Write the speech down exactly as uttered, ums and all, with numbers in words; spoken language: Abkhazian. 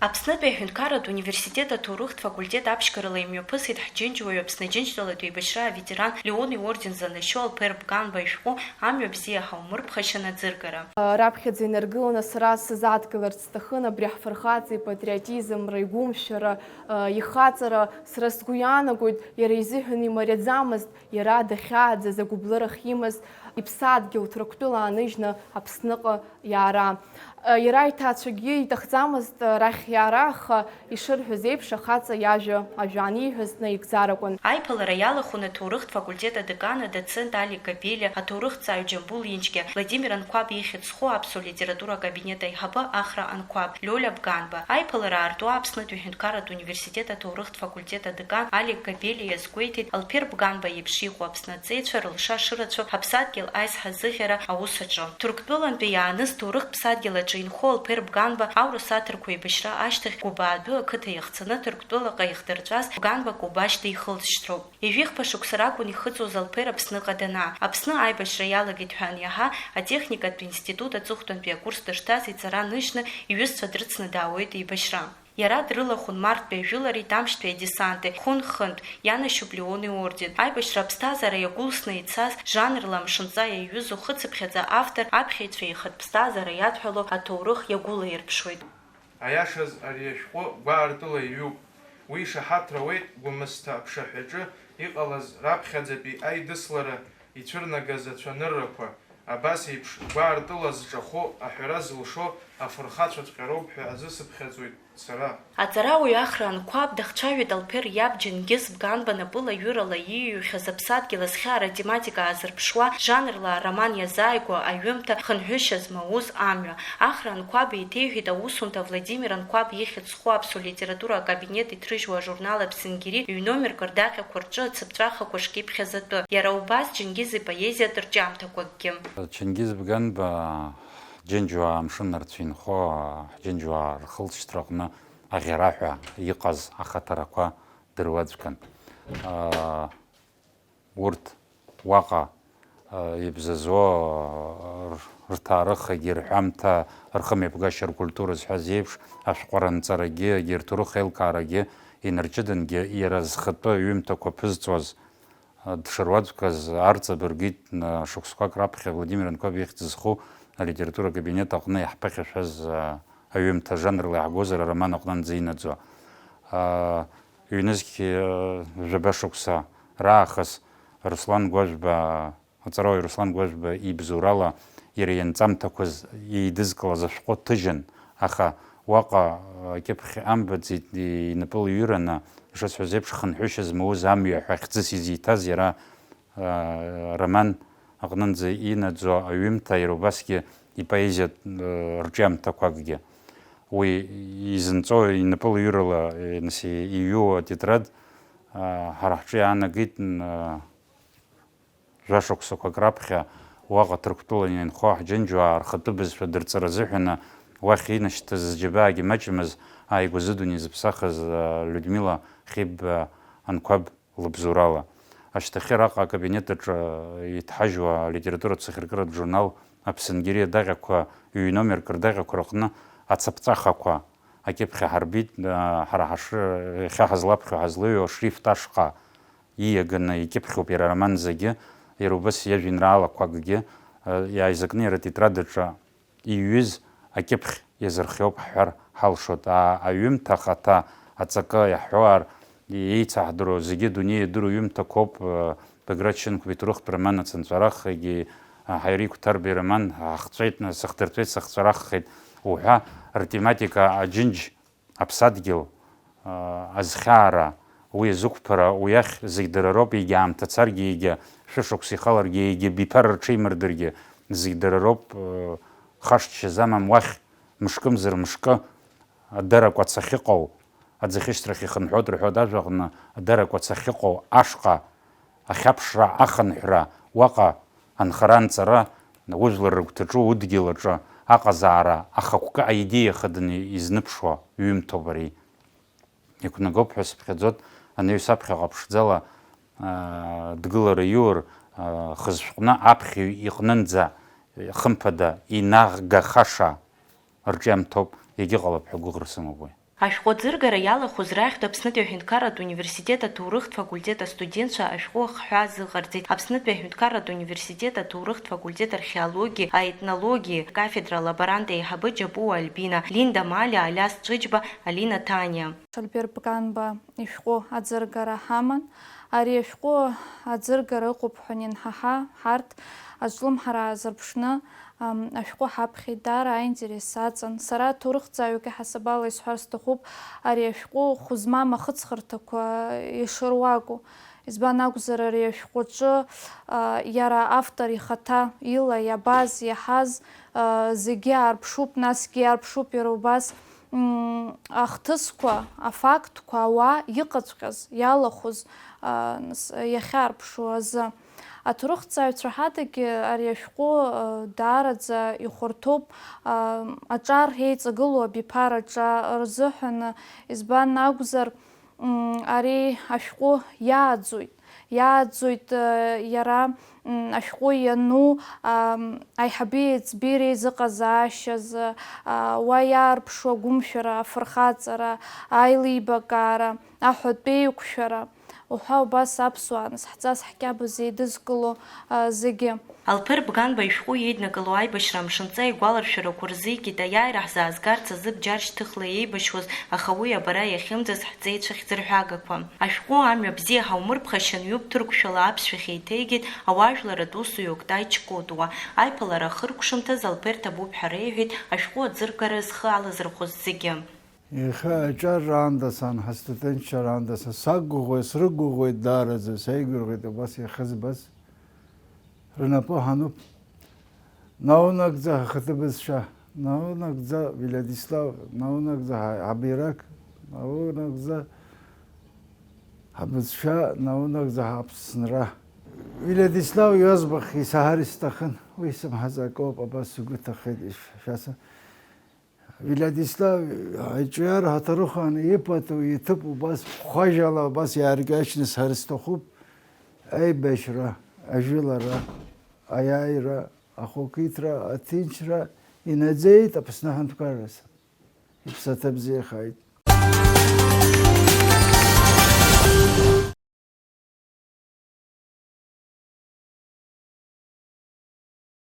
Аԥснытәи аҳәынҭқарратә университет аҭоурыхтә факультет аԥшьгарала имҩаԥысит ҳџьынџьуаҩ, Аԥсны Аџьынџьтәылатәи еибашьра аветеран Леон иорден занашьоу Алԥер Бганба ишәҟәы Амҩа бзиа ҳаумырԥхашьан аӡыргара. Раԥхьаӡа инаргыланы сара сзадгыларц сҭахын абри ҳфырхаҵа ипатриотизмра, игәымшәара, ихаҵара. Сара сгәы иаанагоит, иара изыҳәан имариаӡамызт, иара дахьааӡаз, агәыблырахь имаз, иԥсадгьыл Ҭырқәтәыла ааныжьны Аԥсныҟа иаара. Иара иҭаацәагьы иҭахӡамызт арахь иаара, аха, ишырҳәаз еиԥш, ахаҵа иажәа, ажәа аниҳәаз наигӡар акәын. Аиԥылара иалахәын аҭоурыхтә факультет адекан, адоцент Алик Габелиа, аҭоурыхҭҵааҩ Џьамбул Инџьгьа, Владимир Анқәаб ихьӡ зху аԥсуа литература акабинет аиҳабы Ахра Анқәаб, Лиолиа Бганба. Аиԥылара аартуа Аԥснытәи аҳәынҭқарратә университет аҭоурыхтә факультет адекан Алик Габелиа иазгәеиҭеит, Алԥер Бганба иеиԥш иҟоу Аԥсны аҵеицәа рылша шырацәоу ҳаԥсадгьыл аизҳа азыӷьара аус аҿы. Ҭырқәтәылантәи иааныз ҭоурыхтә ԥсадгьыл аҿы инхо Алԥер Бганба аурыс аҭырқәа еибашьра ашьҭахь Гәыбаадәы ақыҭа иахцаны Ҭырқәтәылаҟа ихдырҵәаз Бганба Кобашь дихылҵшьҭроуп. Ҩажәихԥа шықәса ракәын ихыҵуаз Алԥер Аԥсныҟа данаа. Аԥсны аибашьра иалагеит ҳәа аниаҳа, атехникатә институт аҵыхәтәантәи акурс дышҭаз иҵара ныжьны, иҩызцәа дрыцны даауеит еибашьра. Иара дрылахәын марттәи ажәылареи тамшьтәи адесанти, хәын-хынтә, ианашьоуп Леон иорден. Аибашьра аԥсҭазаара иагәылсны ицаз, жанрла амшынҵа иаҩызоу хыцыԥхьаӡа автор аԥхьаҩцәа ихатә ԥсҭазаара иадҳәалоу аҭоурых иагәылаирԥшуеит. Аиашаз, ари ашәҟәы гәаартыла иҩуп. Уи ишаҳаҭра ауеит Гәымсҭа аԥшаҳәаҿы иҟалаз раԥхьаӡатәи аидыслара ицәырнагаз ацәаныррақәа, абас еиԥш гәаартыла зҿахәы аҳәара зылшо афырхацәаҵәҟьа роуп ҳәа азысыԥхьаӡоит сара. Аҵарауаҩ Ахра Анқәаб дахцәажәеит Алԥер иаб Џьенгьыз Бганба напыла ҩырала ииҩхьаз аԥсадгьыл азхьаара тематика аазырԥшуа, жанрла ароман иазааигәоу аҩымҭа Хынҳәышьа змауз амҩа. Ахра Анқәаб еиҭеиҳәеит аусумҭа Владимир Анқәаб ихьӡ зху аԥсуа литература акабинет иҭрыжьуа ажурнал Аԥсынгьери ҩномерк рдаҟьақәа рҿы ацыԥҵәахақәа шкьыԥхьаз атәы. Иара убас Џьенгьыз ипоезиатә рҿиамҭақәакгьы. Џьенгьыз Бганба Џьынџьуаа амшын нарцәы инхо, Џьынџьуаа рхылҵшьҭраҟны аӷьараҳәа иҟаз ахаҭарақәа дыруаӡәкын. Аа, урҭ уаҟа, аа, ибзазо, аа, р-, рҭаарыхгьы, рҳәамҭа, рхымҩаԥгашьа, ркультура зҳәаз еиԥш, ашәҟәы ранҵарагьы, егьырҭ урых еилкаарагьы инарҷыдангьы, иара зхатәы ҩымҭақәа ԥызҵәоз, дшыруаӡәкыз арҵабыргит, шықәсқәак раԥхьа Владимир Анқәаб ихьӡ зху алитература акабинет аҟны иаҳԥыхьашәаз аҩымҭа, жанрла иаҳгозар ароман аҟнынӡа инаӡо. Ҩнызқь жәаба шықәса раахыс Руслан Гәажәба, аҵарауаҩ Руслан Гәажәба ибзоурала иара ианҵамҭақәаз еидызкылаз ашәҟәы ҭыжьын, аха уаҟа акьыԥхь амбаӡеит, инапы лҩыраны, ишысҳәаз еиԥш, хынҳәышьа змоуз амҩа ҳәа хьӡыс изиҭаз иара, роман аҟнынӡа инаӡо аҩымҭа, иара убасгьы ипоезиатә рҿиамҭақәакгьы. Уи изынҵәо инапы лҩырала, нас, иҩу атетрад, ҳара ҳҿы иаанагеит, Жәашықәсақәак раԥхьа уаҟа Ҭырқәтәылан инхо ҳџьынџьуаа рхатәы бызшәа дырҵара азыҳәаны уахь инашьҭыз зџьабаагьы маҷмыз ааигәа зыдунеи зыԥсахыз, а, Людмила Хьыбба Анқәаб лыбзоурала. Ашьҭахьы араҟа акабинет аҿы иҭҳажьуа алитературатә сахьаркыратә журнал Аԥсынгьери адаҟьақәа, ҩ-номерк рдаҟьақәа рыҟны ацаԥҵәахақәа акьыԥхь аҳарбит, а, ҳара ҳашр-, иахьа ҳазлаԥхьо ҳазлыҩуа ашрифт ашҟа ииаганы икьыԥхьуп иара ароман зегьы, иара убас иажәеинраалақәакгьы, а, иааизакны иара атетрад аҿы иҩыз акьыԥхь иазырхиоуп ҳҳәар ҳалшоит. А, аҩымҭа ахаҭа аҵакы иаҳҳәо ар-, еицаҳдыруа зегьы адунеи иадыруа ҩымҭақәоуп, а, Баграт Шьынқәба иҭоурыхтә роман Ацынҵәарах, егьи, а, Ҳаири Қәҭарба ироман Ҳахҵәеит, Сыхдырҵәеит, Сыхҵәараххеит уҳәа ртематика аџьынџь аԥсадгьыл, аа, азхьаара, уи азықәԥара, уи ахь зегь дара роуп, егьа аамҭа царгьы, егьа шәышықәса ихаларгьы, егьа биԥара рҽеимырдыргьы, зегь дара роуп, э, хашҭшьа замам уахь, мышкымзар мышкы, адаракәац ахьыҟоу, аӡахьышьҭрахь ихынҳәуеит рҳәоит ажәаҟны, адаракәац ахьыҟоу ашҟа, ахьаԥшра, ахынҳәра, уаҟа анхара-анҵара, ужәлар рыгәҭаҿы, удгьыл аҿы аҟазаара ахықәкы аидеиа хаданы изныԥшуа ҩымҭоуп ари. Иқәнагоуп ҳәа сыԥхьаӡоит, анаҩс аԥхьаҟа ԥшӡала, аа, дгылара иур, аа, хызшәҟәны аԥхьаҩ иҟнынӡа, хымԥада, инагахаша рҿиамҭоуп, егьыҟалап ҳәа гәыӷра сымоуп уи. Ашәҟәы аӡыргара иалахәыз рахьтә Аԥснытәи аҳәынҭқарратә университет аҭоурыхтә факультет астудентцәа ашәҟәы ахҳәаа азыҟарҵеит. Аԥснытәи аҳәынҭқарратә университет аҭоурыхтә факультет археологиеи аетнологиеи кафедра алаборант еиҳабы Џьапуа Альбина, Линда Малиа, Алиас Ҷыџьба, Алина Ҭаниа. Альбер Бганба ишәҟәы аӡыргара ҳаман. Ари ашәҟәы аӡыргара ыҟоуп ҳәа анинҳаҳа, ҳарҭ азҿлымҳара аазырԥшны, ам, ашәҟәы ҳаԥхьеит. Даара аинтерес саҵан. Сара аҭоурыхҭҵааҩык иҳасабала исҳәар сҭахуп, ари ашәҟәы хәы змам ахыҵхырҭақәа ишыруаку. Избан акәзар, ари ашәҟәаҿы, а, иара автор ихаҭа ила иабаз, иаҳаз, а, зегьы аарԥшуп, насгьы иаарԥшуп иара убас, м, ахҭысқәа, афактқәа, ауаа иҟаҵәҟьаз, иалахәыз, а, нас, иахьаарԥшу азы. Аҭоурыхҭҵааҩцәа ҳадагьы ари ашәҟәы, а, даараӡа ихәарҭоуп, а, аҿар еиҵагылоу абиԥара аҿа рзыҳәан, избан акәзар, м, ари ашәҟәы иааӡоит, иааӡоит, а, иара, м, ашәҟәы иану, ам, аиҳаби аиҵби реизыҟазаашьазы, а, уа иаарԥшу агәымшәара, афырхаҵара, аилибакаара, аҳәатәеиқәшәара уҳәа убас аԥсуаа нас ҳҵас ҳкьабз еидызкыло, а, зегьы. Алԥер Бганба ишәҟәы иеиднакыло аибашьра амшынҵа игәаларшәарақәа рзы икит аиааира ҳзаазгарц азы бџьар шьҭыхла еибашьуаз, аха уи абара иахьымӡаз ҳҵеицәа хьӡырҳәагақәа. Ашәҟәы амҩа бзиа ҳаумырԥхашьан ҩуп ҭырқәшәала аԥсшәахь еиҭеигеит ауаажәларратә усуҩ Октай Чкотуа. Аиԥылара ахыркәшамҭаз Алԥер Ҭабуп ҳәа реиҳәеит ашәҟәы аӡыргара зхы алазырхәыз зегьы. Иахьа аҿар раанда сан, ҳастудентцәа раанда сан, сақәгәыӷуеит, срықәгәыӷуеит даараӡа, сеигәырӷьеит убас иахьызбаз. Рнапы ҳануп. Наунагӡа ҳхаҭа бызшәа, наунагӡа Виладислав, наунагӡа ҳа-, ҳабираҟ, наунагӡа ҳабызшәа, наунагӡа ҳаԥсынра. Виладислав иозбах исаҳар исҭахын, уи сымҳәаӡо акоуп, абас сгәы ҭахеит, ишәаса. Виладислав аҿиара ҳаҭарыхаан ипату иҭыԥ убас хәажәала убас иааркьаҿны сҳәар сҭахуп, аибашьра, ажәылара, аиааира, ахақәиҭра, аҭынчра инаӡеит Аԥсны аҳәынҭқарра. Иԥсаҭа бзиахааит.